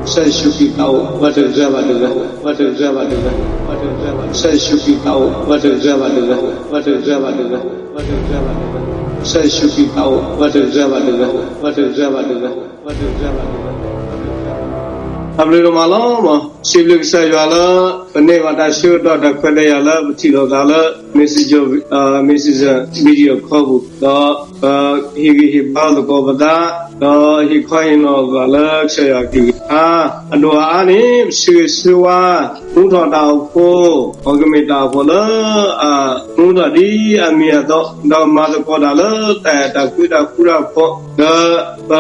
ကစၢ်ယ့ၣ်ၡူးခရံာ်သးအိၣ်ပှၤတဂၤဘၣ်တဂၤ, ပှၤတဂၤဘၣ်တဂၤ, ပှၤတဂၤဘၣ်တဂၤ, ကစၢ်ယ့ၣ်ၡူးခရံာ်သးအိၣ်ပှၤတဂၤဘၣ်တဂၤ, ပှၤတဂၤဘၣ်တဂၤ, ပှၤတဂၤဘၣ်တဂၤ, ကစၢ်ယ့ၣ်ၡူးခရံာ်သးအိၣ်ပှၤတဂၤဘၣ်တဂၤ, ပှၤတဂၤဘၣ်တဂၤ, ပှၤတဂၤဘၣ်တဂၤ, ပှၤတဂၤဘၣ်တဂၤ. တၢ်ဘျုးဒိၣ်မးလီၤ. စံးဘျုးကစၢ်ယွၤလၢ ပန့ၢ်ဘၣ်တၢ်ဆၢကတီၢ်တၢ်ခွဲးတၢ်ယာ်လၢပထံၣ်လိာ်သးလၢ Messenger, Messenger video call ပူၤ, ဒီးပဟ့ၣ်ဂံၢ်ဟ့ၣ်ဘါသကိးပသး, ဒီးဟ့ၣ်ခီဟ့ၣ်နီၤသးလၢကစၢ်ယွၤအကလုၢ်ကထါ, အဒိၣ်အအါန့ၣ် ပဆၢဂ့ၤဆၢဝါ မူထီၣ်တၢ်အိၣ်ဖှိၣ်, ပကမ့ၢ်တၢ်အိၣ်ဖှိၣ်လၢ မူထီၣ်ဒ်အမံၤအသိး, ဒီးမၤသကိးတၢ်လၢတၢ်အဲၣ်တၢ်ကွံတၢ်ဃူတၢ်ဖိး, ဒီးပ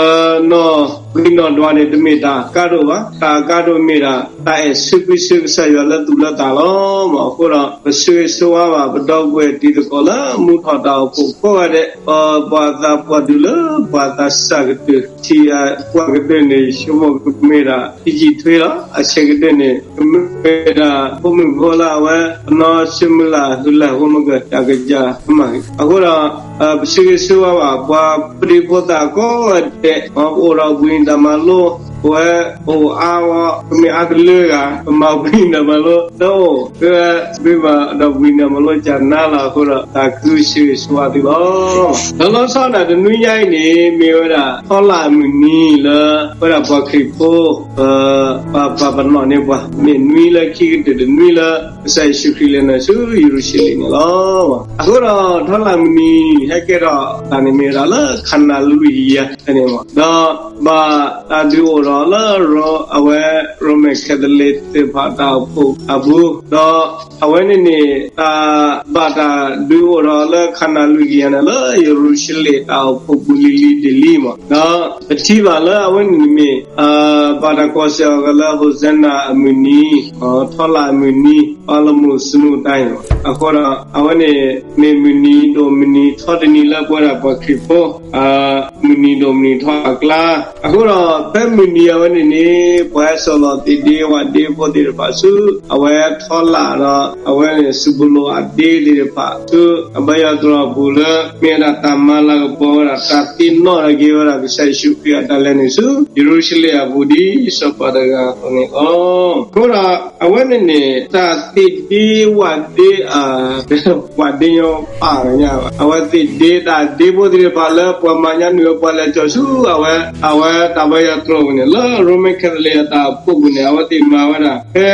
နီၣ်ဂံၢ်နီၣ်ဒွးန့ၣ် တမ့ၢ်တၢ်အကါဒိၣ်ဘၣ်. တၢ်အကါဒိၣ်မ့ၢ်ဒၣ် တၢ်အဲၣ်ဆၢကွံဆၢကစၢ်ယွၤလၢသူၣ်လၢသးလီၤ. အဃိဒီး ပဆၢဂ့ၤဆၢဝါဘၣ် ပဒီပုၢ်ဝဲၢ်တံၤသကိးလၢ မူထီၣ်တၢ်အိၣ်ဖှိၣ်ကိးဂၤဒဲး, ပှၤသးပှၢ်တုၤလၢပှၤသးစၢ်ကတၢၢ်, ထံၣ်အပှၤကတၢၢ်န့ၣ် ဆိကမိၣ်ကမ့ၢ်ဒၣ် ဟံၣ်ကံၣ်ထွ့လီၤ. အဆဲးကတၢၢ်န့ၣ် ကမ့ၢ်ဒၣ် ဖိမုၣ်ဖိလၢအဝဲ အနီၢ်ဆၢမုၢ်လၢ် ဟုလၢ်ဖိမုၢ်ကၢၢ် တၢ်ကစၢ်ကမၣ်ဂ့ၤ. အဃိဒီး ပဆၢဂ့ၤဆၢဝါဘၣ် ပှၤဖိဒံဖိသၣ်ကိးဂၤဒဲး, ပအိၣ်ဒီးဘှံးနံၤတၢ်မၤလိ, ပဝဲအိၣ်အါဝဲ ကမ့ၢ်အါတလၢဂၤ, ပမၤဘှံးနံၤတၢ်မၤလိ တအိၣ်, ပဝဲဘှံးဘၣ်ဒီးဘှံးနံၤတၢ်မၤလိကနါလီၤ. အဃိဒီး တၢ်ခုဆၢဂ့ၤဆၢဝါသုလီၤ. ဒီးလီၤဆီဒၣ်တနွံညါအံၤန့ၣ် မ့ၢ်ဝဲဒၣ် ထီလၣ်အမုၢ်နံၤလၢ ပဝဲဒၣ်ပှၤခရံာ်ဖိ ပ ပ ပပာ်ပနီၣ်န့ၢ်ပှၤ မ့ၢ်နွံလၢခံကတၢၢ်တနွံလၢ ကစၢ်ယ့ၣ်ၡူးခရံာ်လဲၤနုာ်ဆူယရူၤၡလ့ၣ်န့ၣ်လီၤ. အဃိဒီး ထီလၣ်မုၢ်နံၤ ဟဲကဲထီၣ်တၢ်န့ၣ်မ့ၢ်ဝဲဒၣ်လၢ ခနၤလွံၢ်ကယၤန့ၣ်လီၤ. ဒီးဘၣ်တၢ်ဒုးအိၣ်ထီၣ်လၢ အဝဲ ရိမ့ၤခဲသလ့းသ့ၣ်တဖၣ်တၢ်အိၣ်ဖှိၣ်အပူၤ, ဒီးအဝဲန့ၣ်န့ၣ် တၢ်ဘၣ်တၢ်ဒုးအိၣ်ထီၣ်လၢ ခနၤလွံၢ်ကယၤန့ၣ် လၢယရူၤၡလ့ၣ်တၢ်အိၣ်ဖှိၣ်ပူၤလံၤလံၤဒ်လံမး, ဒီးပထံၣ်ဘၣ်လၢအဝဲန့ၣ်မ့ၢ် ဘၣ်တၢ်ကိးစဲးအီၤကလၢ ဟိၣ်စဲနၤအမုၢ်နံၤ, ထီလၣ်အမုၢ်နံၤ, အလမူးစနူးတၢ်အံၤလီၤ. အဃိဒီး အဝဲန့ၣ် မ့ၢ်မုၢ်နံၤဒိၣ်မုၢ်နံၤထီတနံၤလၢ ပဝဲဒၣ်ပှၤခရံာ်ဖိ မုၢ်နံၤဒိၣ်မုၢ်နံၤထီအကျါ, အဃိဒီး ဖဲမုၢ်နံၤအဝဲန့ၣ်န့ၣ် ပှၤဟဲစိာ်လီၤသ့ၣ်ဒ့ဝၣ်ဒ့ဖိသ့ၣ်တဖၣ်ဆူ အဝဲထီလၣ်ဒီး အဝဲန့ၣ် စူးပလိာ်အဒ့သ့ၣ်တဖၣ်ဆူ အဘါယွၤသရိာ်ပူၤလၢ မ့ၢ်ဝဲဒၣ်တၢ်မၤလၤကပီၤဝဲဒၣ် တၢ်သ့ၣ်နီၣ်ထီၣ်က့ၤဝဲဒၣ် ကစၢ်ယ့ၣ်ၡူးခရံာ်အတၢ်လဲၤနုာ်ဆူ ယရူၤၡလ့ၣ်အပူၤ ဒ်စီၤပၤတဂၤအသိးန့ၣ်လီၤ. အဃိဒီး အဝဲန့ၣ်န့ၣ် တၢ်သ့ၣ်ဒ့ဝၣ်ဒ့ ဝၣ်ဒ့ညီပာ်ညါဘၣ် အဝဲသ့ၣ်ဒ့တၢ်ဒ့ဖိသ့ၣ်တဖၣ်လၢ ပှၤမၤညါနုာ်ဝဲ ပှၤလဲၤစိာ်ဆူ အဝဲ အဝဲတၢ်ဘါယွၤသရိာ်ပူၤန့ၣ် လၢရိမ့ၤခဲသလ့းအတၢ်အိၣ်ဖှိၣ်ပူၤန့ၣ် အဝဲသ့ၣ်မၤဝဲဒၣ် ဖဲ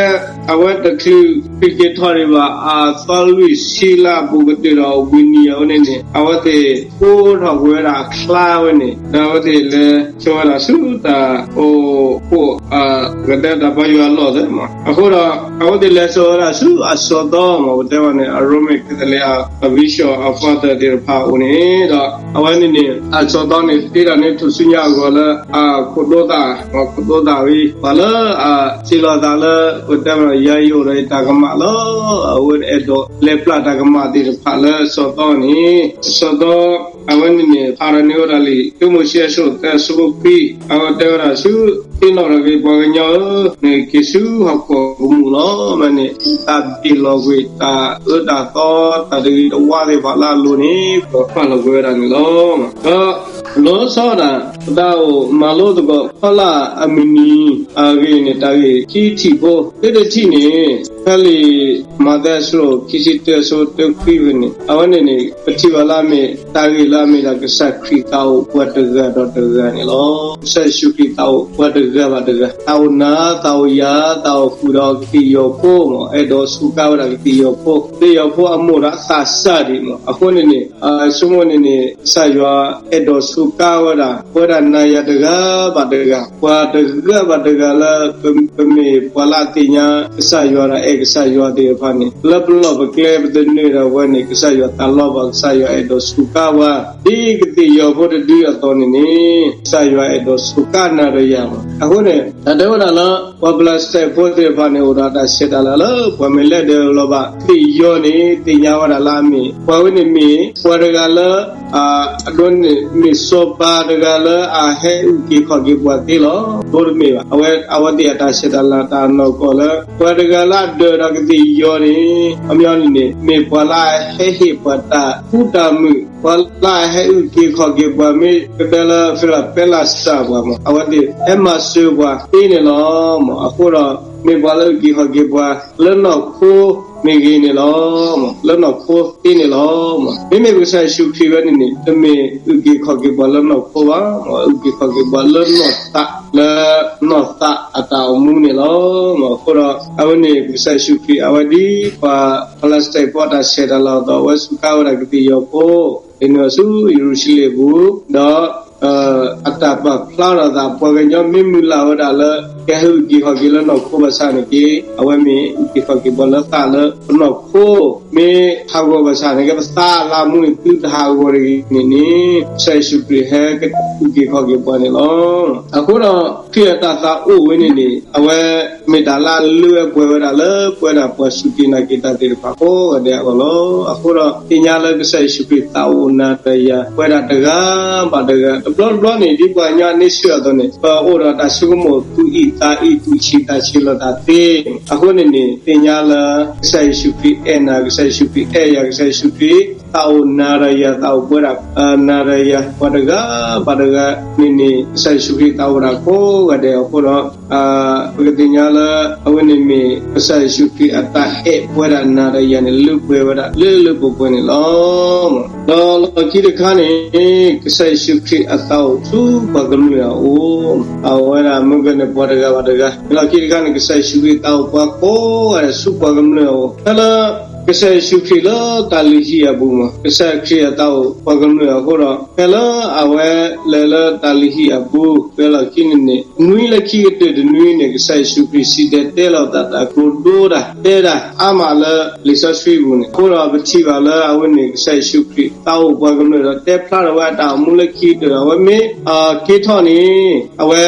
အဝဲတချုးခရံာ်က့ၤထီၣ်ဒံးဘၣ် အသီလွံၢ်ဆံလါအပူၤကတၢၢ်ဒီး ဝံၤနံၤအဝဲန့ၣ်န့ၣ် အဝဲသ့ၣ်ကိးထီၣ်ကွံာ်ဝဲဒၣ်အချါဝဲန့ၣ် ဒီးအဝဲသ့ၣ်လဲၤဆှၢဝဲဒၣ်ဆူတၢ်အိၣ်ဖှိၣ် ကတဲတၢ်ဘါယွၤအလီၢ်သ့ၣ်မး အဃိဒီး အဝဲသ့ၣ်လဲၤစိာ်ဝဲဒၣ်ဆူအစီၣ်သီမး ပတဲဝဲန့ၣ် အရိမ့ၤခဲသလ့းအ အဘံၣ်ၡီၣ်အပှၤတၢၢ်သ့ၣ်တဖၣ်အအိၣ်န့ၣ်ဒီး အဝဲန့ၣ်န့ၣ် အစီၣ်သီန့ၣ် တ့တၢ်န့ၢ်ထူၣ်စုညါအဂီၢ်လၢ အခိၣ်ဒိသၣ် ခိၣ်ဒိသၣ်ဝံၤ ပှၤလၢအစံးလီၤသးလၢ ပတဲဝဲဒၣ် ယၤယအိၣ်ဒီးယတၢ်ကမၣ်လီၤ အဝဲအဲၣ်ဒိးလဲၤပျၢ်တၢ်ကမၣ်သ့ၣ်တဖၣ်လၢအစီၣ်သီန့ၣ် အစီၣ်သီ အဝဲန့ၣ်န့ၣ် ဖးထီၣ်န့ၢ်ဝဲဒၣ်လံာ် တၢမိၤၡ့အဆၢသၢအဆၢဖိခွံ အဝဲတဲဝဲဒၣ်ဆူ သ့ၣ်နီၣ်ထီၣ်က့ၤပှၤကညီဧၢ, နက့ၤဆူဟီၣ်ခိၣ်ကမူၣ်လီၤ. မ့ၢ်န့ၣ် တၢ်ဘ့ၣ်လီၤကွံာ် တၢ်အၢတၢ်သီ တၢ်တဂ့ၤတဝါသ့ၣ်တဖၣ်လၢအလိၤန့ၣ် ကပာ်လီၤကွံာ်ဝဲဒၣ်န့ၣ်လီၤ. ဒီးလီၤဆီဒၣ် ပတၢ်အိၣ်မၤလိသကိး ထီလၣ်အမုၢ်နံၤအဂ့ၢ်န့ၣ် တၢ်ဂ့ၢ်ခံထံၣ်ဖိ တၢတထံၣ်န့ၣ် ဖဲလံာ်မးသဲအဆၢဒိၣ်ခံဆံတၢအဆၢဖိတၢခွံဖဲန့ၣ် အဝဲန့ၣ်န့ၣ် ပထံၣ်ဘၣ်လၢအမ့ၢ် တၢ်ဂ့ၢ်လၢအမ့ၢ်ဒၣ် ကစၢ်ခရံာ်သးအိၣ်ပှၤတဂၤဒီးတဂၤန့ၣ်လီၤ. ကစၢ်ယ့ၣ်ၡူးခရံာ်သးအိၣ်ပှၤတဂၤဘၣ်တဂၤ, သးအိၣ်နၤ သးအိၣ်ယၤ သးအိၣ်ဃုာ်ဒီးကသ့ၣ်ယီၤဖိမး, အဲၣ်ဒိးစူးကါဝဲဒၣ်ကသ့ၣ်ယီၤဖိ, ကသ့ၣ်ယီၤဖိအမိၢ်ဒီးသးစၢ်ဒံးမး. အဃိန့ၣ်န့ၣ် ဆိကမိၣ်န့ၣ်န့ၣ် ကစၢ်ယွၤအဲၣ်ဒိးစူးကါဝဲဒၣ် ပဝဲဒၣ်နၤယၤတဂၤဘၣ်တဂၤ, ပှၤတဂၤဘၣ်တဂၤလၢ ပမ့ၢ်ပှၤလၢအသ့ၣ်ညါကစၢ်ယွၤဒီးအဲၣ်ကစၢ်ယွၤသ့ၣ်တဖၣ်န့ၣ် လၢပလီၢ်ပကျဲပသနၢၣ်ဒၣ်ဝဲန့ၣ် ကစၢ်ယွၤသးလီဘၣ်, ကစၢ်ယွၤအဲၣ်ဒိးစူးကါဝဲ, ဒ်ကသ့ၣ်ယီၤဖိတဒုအသိးန့ၣ်န့ၣ် ကစၢ်ယွၤအဲၣ်ဒိးစူးကါနၤဒီးယၤမး. အဃိန့ၣ် တၢ်တဲဝဲဒၣ်လၢ ပှၤပလၢစဲးဖိသ့ၣ်တဖၣ်န့ၣ် အိၣ်ဒီးတၢ်ဆဲးတၢ်လၤလၢ ပှၤမ့ၢ်လဲၤဒၢလီၤဘၣ် ကသ့ၣ်ယီၤန့ၣ် သ့ၣ်ညါဝဲဒၣ်လၢအမ့ၢ် ပှၤဝဲန့ၣ်မ့ၢ် ပှၤတဂၤလၢ အဒိန့ၣ် မ့ၢ်စီၤပၤတဂၤလၢအဟဲအုၣ်က့ၤခီၣ်က့ၤပှၤသ့လီၤ. ဒိတမ့ၢ်ဘၣ်. အဝဲသ့ၣ်အတၢ်ဆဲးတၢ်လၤတၢ်နီၢ်ကီၢ်လၢ ပှၤတဂၤလၢအဒၢးဒီးကသ့ၣ်ယီၤန့ၣ် အမ့ၢ်န့ၣ်န့ၣ် မ့ၢ်ပှၤလၢအဟဲဟ့ၣ်ပှၤတၢ်ဃူတၢ်မုာ် ပှၤလၢအဟဲအုၣ်က့ၤခီၣ်က့ၤပှၤ မ့ၢ်ကတဲလၢ ဖဲလၢပဲလၢစၢ်ပှၤမး အဝဲသ့ၣ်ဟဲမၤစၢၤပှၤသ့န့ၣ်လီၤမး. အဃိဒီး မ့ၢ်ပှၤလၢအုၣ်က့ၤခီၣ်က့ၤပှၤ လၢနီၢ်ခိမ့ၢ်ဂ့ၤန့ၣ်လီၤ. လၢနီၢ်ခိသ့န့ၣ်လီၤ. မ့မ့ၢ်ပကစၢ်ယ့ၣ်ၡူးခရံာ်ဝဲန့ၣ်န့ၣ် တမ့ၢ်အုၣ်က့ၤခီၣ်က့ၤပှၤလၢနီၢ်ခိဘၣ်, အုၣ်က့ၤခီၣ်က့ၤပှၤလၢနီၢ်သး, လၢနီၢ်သးအတၢ်အိၣ်မူန့ၣ်လီၤ. အဃိဒီး အဝဲန့ၣ် ပကစၢ်ယ့ၣ်ၡူးခရံာ် အဝဲဒ်ပှၤ Palestine ဖိအတၢ်ဆဲးတၢ်လၤအသိး အဝဲစူးကါဝဲဒၣ်ကသ့ၣ်ယီၤဖိ အနုၤဆူယရူၤၡလ့ၣ်အပူၤ, ဒီး အတၢ်ပာ်ဖျါထီၣ်အသး ပှၤကညီမ့ၢ်မုၢ်လၢ်ဝဲဒၣ်လၢ ကဟဲအုၣ်က့ၤခီၣ်က့ၤလၢနီၢ်ခိဘၣ်ဆၣ်န့ၣ်က့ အဝဲမ့ၢ်အုၣ်က့ၤခီၣ်က့ၤပှၤလၢသးလၢ ပနီၢ်ခိမ့ၢ်ဟးဂီၤဘၣ်ဆၣ်န့ၣ်က့ ပသးလၢအမူန့ၣ် သုတဟးဂီၤတဂ့ၤန့ၣ်န့ၣ် ကစၢ်ယ့ၣ်ၡူးခရံာ်ဟဲအုၣ်က့ၤခီၣ်က့ၤပှၤန့ၣ်လီၤ. အဃိဒီး ခရံာ်အတၢ်သးအိၣ်ဝဲန့ၣ်န့ၣ် အဝဲမ့ၢ်တၢ်လၢအလုၢ်အပှ့ၤဝဲဒၣ်လၢ ပဝဲဒၣ်ပှၤစူၢ်က့ၤနာ်က့ၤတၢ်သ့ၣ်တဖၣ်ကိးဂၤဒဲးအဂီၢ်လီၤ. အဃိဒီး သ့ၣ်ညါလၢကစၢ်ယ့ၣ်ၡူးခရံာ်သးအိၣ်နၤဒီးယၤ ပဝဲဒၣ်တဂၤဘၣ်တဂၤ တဘျီတဘျီန့ၣ် ဒ်ပှၤကညီအန့ဆၢၣ်အသိးန့ၣ် ပအိၣ်ဒီးတၢ်ဆိကမိၣ်သူၣ်အံၣ်သးအံၣ် သူၣ်ဆံးသးဆံးလိာ်သးသ့, အဃိန့ၣ်န့ၣ် သ့ၣ်ညါလၢ ကစၢ်ယ့ၣ်ၡူးခရံာ်အဲၣ်နၤ, ကစၢ်ယ့ၣ်ၡူးခရံာ်အဲၣ်ယၤ, ကစၢ်ယ့ၣ်ၡူးခရံာ် သးအိၣ်နၤဒီးယၤ, သးအိၣ်ပဝဲဒၣ် နၤဒီးယၤ ပှၤတဂၤဘၣ်တဂၤန့ၣ်န့ၣ် ကစၢ်ယ့ၣ်ၡူးခရံာ်သးအိၣ်ဝဲဒၣ်ကိးဂၤဒဲးအဃိဒီး ပကသ့ၣ်ညါလၢ အဝဲန့ၣ်မ့ၢ် ကစၢ်ယ့ၣ်ၡူးခရံာ်အတၢ်အဲၣ်ပဝဲဒၣ်နၤဒီးယၤန့ၣ် လုၢ်ပှ့ၤဝဲဒၣ်လၢလၢပှဲၤပှဲၤန့ၣ်လီၤ. ဒီးလီၢ်ခံတခါန့ၣ် ကစၢ်ယ့ၣ်ၡူးခရံာ်အသးအိၣ်ဆူပှၤကမျၢၢ်အအိၣ်, အဝဲဒၣ်မ့ၢ်ကန့ၣ်ပှၤတဂၤဘၣ်တဂၤ, လီၢ်ခံတခါန့ၣ် ကစၢ်ယ့ၣ်ၡူးခရံာ်သးအိၣ်ပှၤကိးဂၤဒဲးဆူပှၤကမျၢၢ်အအိၣ်, ဖဲလၢ ကစၢ်ယ့ၣ်ၡူးခရံာ်လၢတၢ်လုၢ်ဟံၣ်အပူၤမး ကစၢ်ခရံာ်အသးအိၣ်ပှၤကမျၢၢ်အဃိဒီး ဖဲလၢအဝဲလဲၤလၢတၢ်လုၢ်ဟံၣ်အပူၤ ဖဲလီၢ်ခံန့ၣ်န့ၣ် နွံလၢခံကတၢၢ်တနွံန့ၣ် ကစၢ်ယ့ၣ်ၡူးခရံာ်စံၣ်တဲၤတဲလီၤသးတၢ်ကတိၤဒိတၢ် တဲတၢ်အါမးလၢလံာ်စီဆှံပူၤန့ၣ် အဃိဒီးပထံၣ်ဘၣ်လၢအဝဲန့ၣ် ကစၢ်ယ့ၣ်ၡူးခရံာ်သးအိၣ်ပှၤကမျၢၢ်ဒီး တဲဖျါထီၣ်ဝဲအတၢ်အိၣ်မူလၢခံကတၢၢ်ဒီး အဝဲမ့ၢ်က့ၤထီၣ်န့ၣ် အဝဲ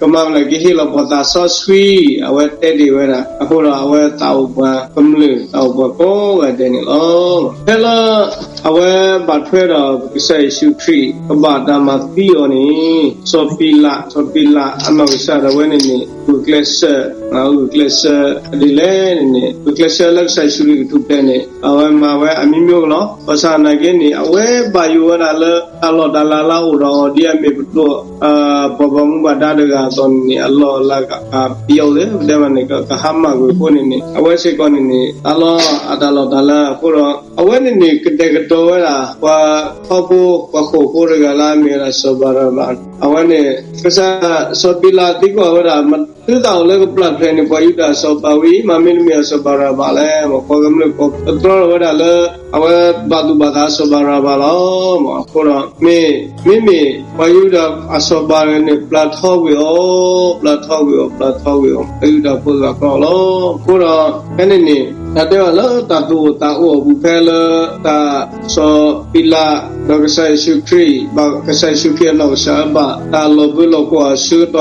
ကမၤမနုၤကဟ့ၣ်လီၤပှၤသးစီဆှံ အဝဲတဲတ့ၢ်ဝဲဒၣ် အဃိဒီးအဝဲသးအိၣ်ပှၤကမျၢၢ် သးအိၣ်ပှၤကိးဂၤဒဲးန့ၣ်လီၤ. ဖဲလၢ အဝဲဘၣ်ထွဲဒီးကစၢ်ယ့ၣ်ၡူးခရံာ် ကဘၣ်တၢ်မၤသံအီၤန့ၣ် စီၤပံၤလး စီၤပံၤလးအနီၢ်ကစၢ်ဒၣ်ဝဲန့ၣ်န့ၣ် ဂုာ်ကျဲးစၢး ဂုာ်ကျဲးစၢးဒ်လဲၣ်န့ၣ်န့ၣ် ဂုာ်ကျဲးစၢးလၢကစၢ်ယ့ၣ်ၡူးခရံာ်ကထူၣ်ဖျဲးန့ၣ် အဝဲမၤဝဲအမံၤမံၤလီၤ. ဘၣ်ဆၣ်နာ်က့န့ၣ် အဝဲဘၣ်ယိၣ်ဝဲဒၣ်လၢ တၢ်လီၢ်တၢ်လၤလၢအအိၣ်ဒီးအီၤဒ်အမ့ၢ်ပဒိၣ် ပှၤဘၣ်မူဘၣ်ဒါတဂၤအသိးန့ၣ်န့ၣ် အလီၢ်အလၤကပယီၤသ့ၣ် ပတဲမးန့ၣ် ကဟါမၢ်ကွံာ်အဃိန့ၣ်န့ၣ် အဝဲစ့ၢ်ကီးန့ၣ်န့ၣ် တၢ်လီၢ်အတၢ်လီၢ်တၢ်လၤအဃိဒီး အဝဲန့ၣ်န့ၣ် ကတဲာ်ကတီၤဝဲဒၣ် ပှၤထီဘိ ပှၤဃိာ်ဖိတဂၤလၢအမ့ၢ်ဝဲဒၣ်စီၤဘၤရဘၤ အဝဲန့ၣ် ကစၢ်စီၤပံၤလးသံကွၢ်ဝဲဒၣ် သုသးအိၣ်လၢကပျၢ်ဖျဲးန့ၢ်ပှၤယူဒၤအစီၤပၤဝဲအံၤ မ့တမ့ၢ်အစီၤဘၤရဘၤလဲၣ်. ပှၤကမျၢၢ်ကိးသတြီထီၣ်ဝဲဒၣ်လၢ အဝဲဘၣ်သူၣ်ဘၣ်သးစီၤဘၤရဘၤလီၤ. အဃိဒီး မ့မ့ၢ်ပှၤယူဒၤအစီၤပၤန့ၣ် ပျၢ်ထီကွံာ်အီၤ ပျၢ်ထီကွံာ်အီၤ ပျၢ်ထီကွံာ်အီၤ အယူဒၤဖိသၣ်ကျီလီၤ. အဃိဒီး ဖဲန့ၣ်န့ၣ် တၢ်တဲဝဲလၢတၢ်သူၣ်အိၣ်သးအိၣ်အပူၤဖဲလၢ တၢ်စီၤပံၤလး ဒီးကစၢ်ယ့ၣ်ၡူးခရံာ် ဘၣ်ကစၢ်ယ့ၣ်ၡူးခရံာ်အနီၢ်ကစၢ်ဘၣ် တၢ်လီၤဘၢလီၤကွီၢ်အဆၢကတီၢ်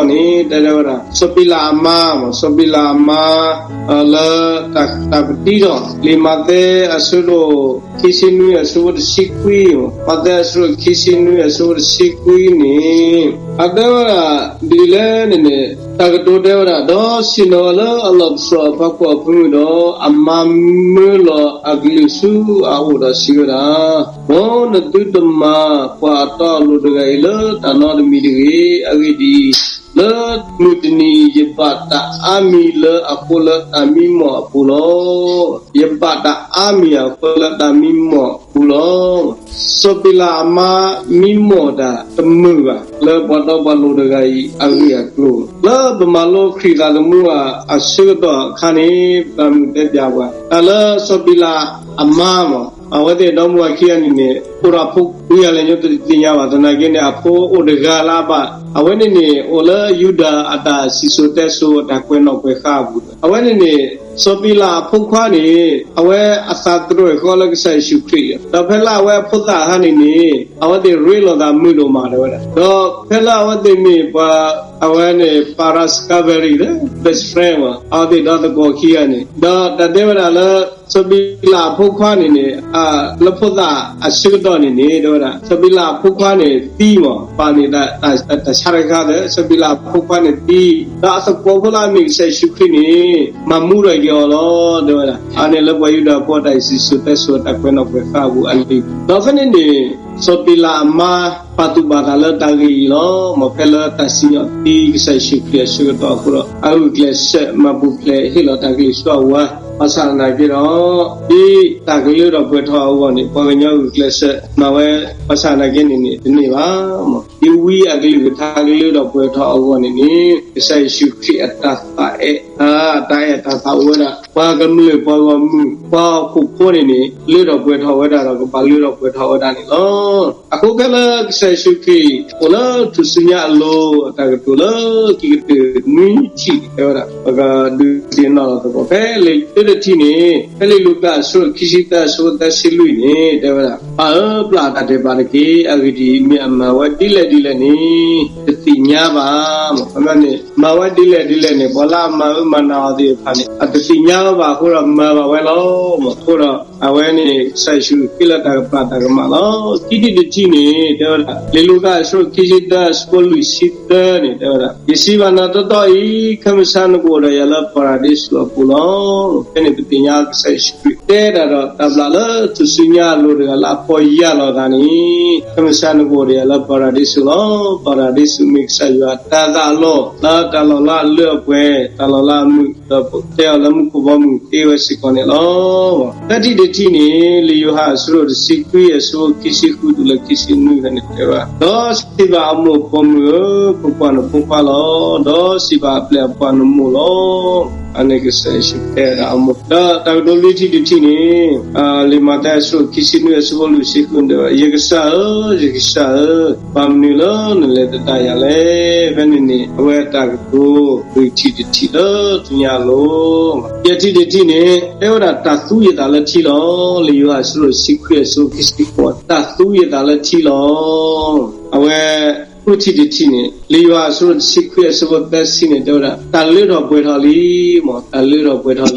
န့ၣ် တဲတဲဝဲဒၣ် စီၤပံၤလးအမါ စီၤပံၤလးအမါ လၢ တၢ်ကပတံထီၣ် လံာ်မးသဲအဆၢဒိၣ် ခံဆံနွံအဆၢဖိတဆံခွံ မးသဲအဆၢဒိၣ်ခံဆံနွံအဆၢဖိတဆံခွံန့ၣ် အတဲဝဲဒၣ် ဒ်လဲၣ်န့ၣ်န့ၣ် တၢ်ကတိၤတဲဝဲဒၣ် ဒီးဆ့ၣ်နီၤဝဲလၢအလီၢ်ပစိာ်အဖီခိၣ်အဖၢမုၢ်ဒီး အမၤမၢလီၤအကလုၢ်ဆူအအိၣ်ဒီးစံးဝဲဒၣ် မ်နသုတမၤပှၤအတီအလိၤတဂၤအံၤလၢတၢ်နီတမံၤတဂ့ၤ. အဂ့ၢ်ဒ်အံၤ, လၢမုၢ်တနံၤအံၤ ယဘၣ်တၢ်အါမံၤလၢအဃိလၢတၢ်မံမီၢ်အပူၤလီၤ. ယဘၣ်တၢ်အါမံၤအဃိလၢတၢ်မံမီၢ်အပူၤလီၤ. စီၤပံၤလးအမါမံမီၢ်တၢ်တမုာ်ဘၣ် လၢပှၤတီပှၤလိၤတဂၤအံၤအဂ့ၢ်အကျိၤ လၢပမၤလိခရံာ်သးသမူအဆၢကတီၢ်အခါန့ၣ် ပတၢ်မုၢ်တဲပၠးပှၤ တၢ်လၢစီၤပံၤလးအမါမး အဝဲသ့ၣ်ဒီမါဝၤခံဂၤန့ၣ်န့ၣ် အိၣ်ဒီးအဖိခွံဂၤလၢညါတသ့ၣ်ညါဘၣ် သနာ်က့န့ၣ် အဖိအိၣ်တဂၤလၢအဘၣ် အဝဲန့ၣ်န့ၣ် အိၣ်လၢယူဒၤအတၢ်စံၣ်စိၤတဲစိၤအတၢ်ကွဲးနီၣ်ကွဲးဃါအပူၤ အဝဲန့ၣ်န့ၣ် စီၤပံၤလးအဖိခွါန့ၣ် အဝဲအသးတြီၢ်ဃီလၢကစၢ်ယ့ၣ်ၡူးခရံာ် ဒီးဖဲလၢအဝဲအဖိသၣ်အခါန့ၣ်န့ၣ် အဝဲသ့ၣ်ရ့လိာ်သးမုာ်ဒိၣ်မးတဲဝဲဒၣ် ဒီးဖဲလၢအဝဲသ့ၣ်မ့ၢ်ပှၤ အဝဲန့ၣ် ပၤရၤစကၤဝဲရံၤ best friend မး အဝဲသ့ၣ်ဒီသကိးခံဂၤန့ၣ် ဒီးတၢ်တဲဝဲဒၣ်လၢ စီၤပံၤလးအဖိခွါန့ၣ်န့ၣ် လၢဖိသၣ်အဆၢကတီၢ်န့ၣ်န့ၣ် အဝဲန့ၣ်န့ၣ် တဲဝဲဒၣ် စီၤဘ့လးအဖိခွါန့ၣ်သံမး, ပာ်န့ၣ် တၢ်ဆါတခါဒီး စီၤဘ့လးအဖိခွါန့ၣ်သံ, ဒီးအသကိးဖိလၢအမ့ၢ်ကစၢ်ယ့ၣ်ၡူးခရံာ်န့ၣ် မၤမူထီၣ်က့ၤအီၤလီၤ တဲဝဲဒၣ်. အန့ၣ်လၢပှၤယူဒၤဖိအတၢ်စံၣ်စိၤတဲစိၤ တၢ်ကွဲးနီၣ်ကွဲးဃါအပူၤအလံာ်, ဒီးဖဲန့ၣ်န့ၣ် စီၤဘ့လးအမါ ပာ်သူၣ်ပာ်သးလၢတၢ်ဂ့ၢ်အံၤလီၤ. မ်ဖဲလၢတၢ်စံၣ်ညီၣ်သံကစၢ်ယ့ၣ်ၡူးခရံာ်အဆၢကတီၢ်အဃိဒီး အဂုာ်ကျဲးစၢးမၤပူၤဖျဲးဟ့ၣ်လီၤတၢ်ကလုၢ်ဆူအဝၤ, ဘၣ်ဆၣ်သနာ်က့ဒီး ဒ်တၢ်ကလၢထီၣ်ပှဲၤထီၣ်အဂီၢ်န့ၣ် ပှၤကညီဂုာ်ကျဲးစၢးမၤဝဲ, ဘၣ်ဆၣ်သနာ်က့န့ၣ်န့ၣ် တန့ၢ်ဘၣ်. ဒ်ဝံအကလုၢ်ကထါကလၢထီၣ်ပှဲၤထီၣ်အဂီၢ်န့ၣ်န့ၣ် ကစၢ်ယ့ၣ်ၡူးခရံာ်အတၢ်သးအဲၣ်, အတၢ်အဲၣ်တၢ်သးအိၣ်ဝဲဒၣ် ပှၤကမျၢၢ်ပှၤဂီၢ်မုၢ် ပှၤဟီၣ်ခိၣ်ဖိန့ၣ်န့ၣ် လၢထီၣ်ပှဲၤထီၣ်ဝဲဒၣ်ဒီး ကဘၣ်လၢထီၣ်ပှဲၤထီၣ်ဝဲဒၣ်န့ၣ်လီၤ. အဃိဖဲလၢကစၢ်ယ့ၣ်ၡူးခရံာ် အိၣ်လၢထူၣ်စုညါအလိၤ အတၢ်ကတိၤလၢခံကတၢၢ်နွံထံၣ်န့ၣ် တဲဝဲဒၣ် ပကဒုးသ့ၣ်နီၣ်လီၤသကိး ဖဲလံာ်တၢတထံၣ်န့ၣ် ဖဲလံာ်လူၤကၣ်အဆၢခံဆံသၢ အဆၢဖိသၢဆံလွံၢ်န့ၣ် တဲဝဲဒၣ် ပၢ်ဧၢ ပျၢ်အတၢ်ဒဲးဘးတက့ၢ်. အဂ့ၢ်ဒ်အံၤ, မ့ၢ်အမၤဝဲဒ်လဲၣ်ဒ်လဲၣ်န့ၣ် တသ့ၣ်ညါဘၣ်. ခီပညီန့ၣ် မၤဝဲဒ်လဲၣ်ဒ်လဲၣ်န့ၣ် ပှၤလၢအမၤအၢမၤနးအီၤသ့ၣ်တဖၣ်န့ၣ် အတသ့ၣ်ညါဝဲဘၣ်အဃိဒီး မၤဘၣ်ဝဲလီၤ. အဃိဒီး အဝဲန့ၣ် ကစၢ်ယ့ၣ်ၡူးခရံာ်လၢတၢ်ကပာ်တၢ်ကမၣ်လီၤ. ခံထံၣ်တထံၣ်န့ၣ် တဲဝဲဒၣ် လံာ်လူၤကၣ်အဆၢခံဆံသၢ အဆၢဖိလွံၢ်ဆံသၢန့ၣ် တဲဝဲဒၣ် ယစံးဘၣ်နၤတီတီအံၤ, ခၢၣ်မုၢ်ဆါနကအိၣ်ဒီးယၤလၢပၤရဒံစူးအပူၤလီၤ. ဖဲန့ၣ်ပသ့ၣ်ညါကစၢ်ယ့ၣ်ၡူးခရံာ် တဲဒၣ်ဒီးတၢ်ဘျၣ်လၢထူၣ်စုညါအလိၤတဂၤ လၢအဖီၣ်ယာ်လီၤသးန့ၣ် ခၢၣ်မုၢ်ဆါနကအိၣ်ဒီးယၤလၢပၤရဒံစူးလီၤ. ပၤရဒံစူးမ့ၢ်ကစၢ်ယွၤတၢ်သးအလီၢ် လၢတၢ်လီၤလးအလၢအပှဲၤ တၢ်လီၤလးအမုာ် ဒီးတဲအီၤလၢမူခိၣ်ဘီမုၢ်သ့ဝဲစ့ၢ်ကီးန့ၣ်လီၤ. သၢထံၣ်တထံၣ်န့ၣ် လံာ်ယိၤဟၣ်အဆၢဒိၣ်တဆံခွံ အဆၢဖိခံဆံဃုတုၤလၢခံဆံနွံန့ၣ် တဲဝဲဒၣ် ဒီးစံးဘၣ်အမိၢ်အပိာ်မုၣ်ဧၢ, ပကွၢ်နဖိခွါလီၤ. ဒီးစံးဘၣ်အပျဲၢ်အဘီၣ် နမိၢ်လီၤ. အန့ၣ်ကစၢ်ယ့ၣ်ၡူးတဲဒၣ်အမိၢ်, ဒီးတၢ်ကတိၤလွံၢ်ထံၣ်တထံၣ်န့ၣ် လံာ်မးသဲအဆၢဒိၣ်ခံဆံနွံ အဆၢဖိလွံၢ်ဆံဃုန့ၣ် ယကစၢ်ဧၢ, ယကစၢ်ဧၢ, ဘၣ်မနုၤလၢနလဲၤသဒၣ်ယၤလဲၣ်. ဖဲန့ၣ်န့ၣ် အဝဲတၢ်ကတိၤလွံၢ်ထံၣ်တထံၣ်လၢထူၣ်စုညါအလိၤ ယဲၢ်ထံၣ်တထံၣ်န့ၣ် တဲဝဲဒၣ် တၢ်သူယသးလၢထံလီၤ. လံာ်ယိၤဟၣ်အဆၢဒိၣ်တဆံခွံ အဆၢဖိခံဆံဃိး တၢ်သူယသးလၢထံလီၤ. အဝဲဃုထံၣ်တထံၣ်န့ၣ် လံာ်ယိၤဟၣ်အဆၢဒိၣ်တဆံခွံ အဆၢဖိသၢဆံန့ၣ် တဲဝဲဒၣ် တၢ်လၢထီၣ်ပှဲၤထီၣ်လံ, မ်တၢ်လၢထီၣ်ပှဲၤထီၣ်လ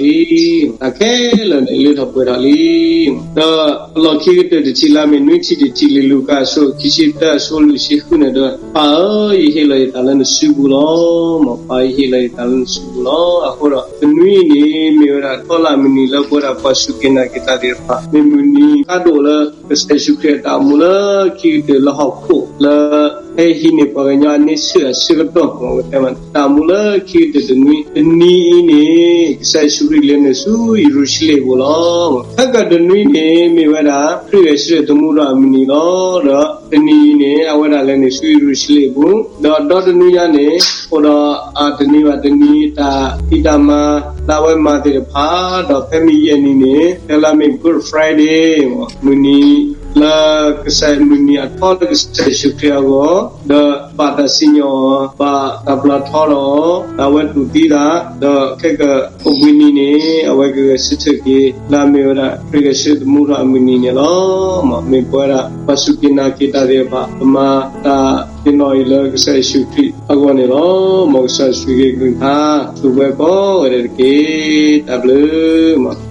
ံ, တၢ်ခဲလၢာ်န့ၣ် လၢထီၣ်ပှဲၤထီၣ်လံ. ဒီးအလီၢ်ခံကတၢၢ်တထံၣ်လၢအမ့ၢ်နွံထံၣ်တထံၣ် လံာ်လူၤကၣ်အဆၢဒိၣ်ခံဆံသၢ အဆၢဖိလွံၢ်ဆံဃုန့ၣ် တဲဝဲဒၣ် ပၢ်ဧၢ, ယဟ့ၣ်လီၤယသးလၢနစုပူၤလီၤ. မ်ပၢ်ဧၢ ယဟ့ၣ်လီၤယသးလၢနစုပူၤလီၤ. အဃိဒီး တနွံအံၤန့ၣ် မ့ၢ်ဝဲဒၣ်ထီလၢအမုၢ်နံၤလၢပဝဲဒၣ်ပှၤစူၢ်က့ၤနာ်က့ၤတၢ်သ့ၣ်တဖၣ် မ့ၢ်မုၢ်နံၤဖးဒိၣ်လၢ ကစၢ်ယ့ၣ်ၡူးခရံာ်အတၢ်အိၣ်မူလၢခံကတၢၢ်လၢဟီၣ်ခိၣ်လၢ ဟဲဟံးန့ၢ်ပှၤကညီအန့ဆၢၣ်အဆၢကတီၢ် ဝဲတဲမး တၢ်အိၣ်မူလၢခံကတၢၢ်တနွံ, တနံၤအံၤန့ၣ် ကစၢ်ယ့ၣ်ၡူးခရံာ်လဲၤနုာ်ဆူယရူၤၡလ့ၣ်အပူၤလီၤ. ခဲကတနွံန့ၣ် မ့ၢ်ဝဲဒၣ် ခရံာ်ဂဲၤဆၢထၢၣ်သမူထီၣ်အမုၢ်နံၤလီၤ. ဒီးတနံၤအံၤန့ၣ် အဝဲဒၣ်လဲၤနုာ်ဆူယရူၤၡလ့ၣ်အပူၤ, ဒီးဒီတနွံညါန့ၣ် အိၣ်ဒီးတနံၤဘၣ်တနံၤ တၢ်ဖံးတၢ်မၤ လၢအဝဲမၤသ့ၣ်တဖၣ်, ဒီးဖဲမုၢ်ယဲၢ်နံၤန့ၣ် တဲလၢအမ့ၢ် Good Friday မုၢ်နံၤလၢကစၢ်ယ့ၣ် မုၢ်နံၤအထီလၢကစၢ်ယ့ၣ်ၡူးခရံာ်အဂီၢ်, ဒီးဘၣ်တၢ်စံၣ်ညီၣ်အီၤ ဘၣ်တၢ်ပျၢ်ထီဒီးအီၤ ဒီးအဝဲတူၢ်သံသး, ဒီးခဲကအိၣ်ဘှံးနံၤန့ၣ် အဝဲကဂဲၤဆၢထၢၣ်က့ၤ လၢအမ့ၢ်ဝဲဒၣ် ခရံာ်ဂဲၤဆၢထၢၣ်သမူထီၣ်အမုၢ်နံၤန့ၣ်လီၤ. မ့ၢ်ပဝဲဒၣ် ပှၤစူၢ်က့ၤနာ်က့ၤတၢ်သ့ၣ်တဖၣ် ပမၤတၢ်သ့ၣ်နီၣ်အံၤလၢကစၢ်ယ့ၣ်ၡူးခရံာ်အဂီၢ်န့ၣ်လီၤ. မ်ကစၢ်ယွၤဆိၣ်ဂ့ၤကလုၢ်ကထါ ဆိၣ်ဂ့ၤပှၤကိးဂၤဒဲးတက့ၢ်. တၢ်ဘျုးမး.